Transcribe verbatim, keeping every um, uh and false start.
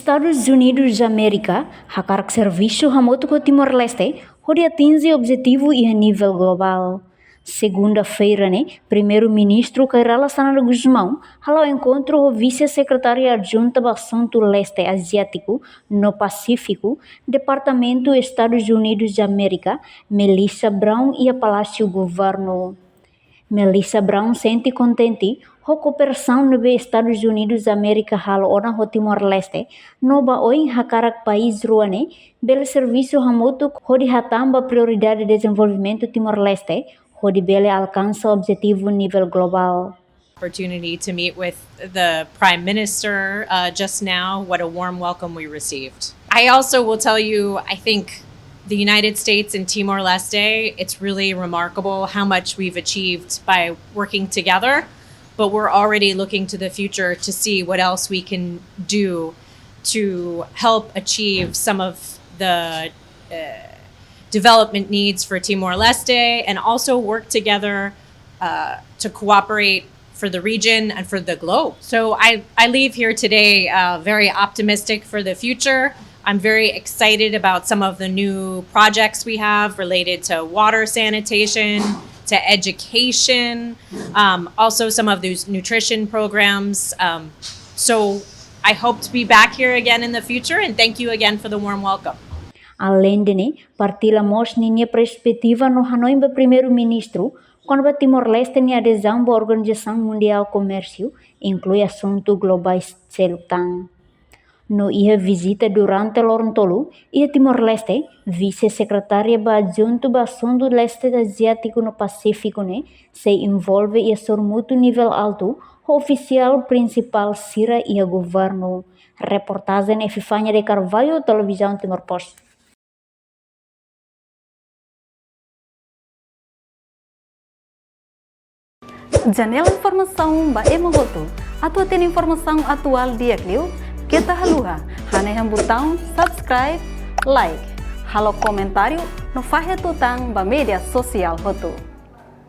Estadus Unidus Amérika hakarak servisu hamutuk ho Timor-Leste hodi atinje objetivu iha nivel globál. Segunda-feira ne'e, Primeiru-Ministru Kay Rala Xanana Gusmão hala'o enkontru ho Vise-Sekretária Adjunta ba Asuntu Leste Aziátiku no Pasífiku, Departamentu Estadus Unidus Amérika, Melissa Brown, iha Palásiu Governu. Melissa Brown sente kontente ho kooperasaun ne'ebé Estadus Unidus Amérika halo ona ho Timor-Leste, no ba oin hakarak país rua ne'e bele servisu hamutuk hodi hatán ba prioridade dezenvolvimentu Timor-Leste, hodi bele alkansa objetivu nivel globál. Opportunity to meet with the Prime Minister, uh, just now. What a warm welcome we received. I also will tell you, I think the United States and Timor-Leste, it's really remarkable how much we've achieved by working together, but we're already looking to the future to see what else we can do to help achieve some of the, uh, development needs for Timor-Leste and also work together, uh, to cooperate for the region and for the globe. So I, I leave here today, uh, very optimistic for the future. I'm very excited about some of the new projects we have related to water sanitation, to education, um, also some of those nutrition programs. Um, so I hope to be back here again in the future, and thank you again for the warm welcome. Aleinde ne'e, partilla mós ninia perspetiva no hanoin ba Primeiru-Ministru kona-ba Timor-Leste nia adezaun ba Organizasaun Mundiál Komérsiu, inklui asuntu globais seluk tan. No iha vizita durante loron tolu iha Timor-Leste, Vise-Sekretária ba Adjuntu ba Asuntu Leste Aziátiku no Pasífiku ne'e sei envolve iha sorumutu nivel altu ho ofisiál prinsipál sira iha governu. Reportajen Epifania de Carvalho, Televizaun Timor Post. Janela informasaun ba ema hotu. Atu hatene informasaun atuál di'ak liu, keta haluha hanehan butaun subscribe, like, halo komentáriu no fahe tutan ba média sosiál hotu.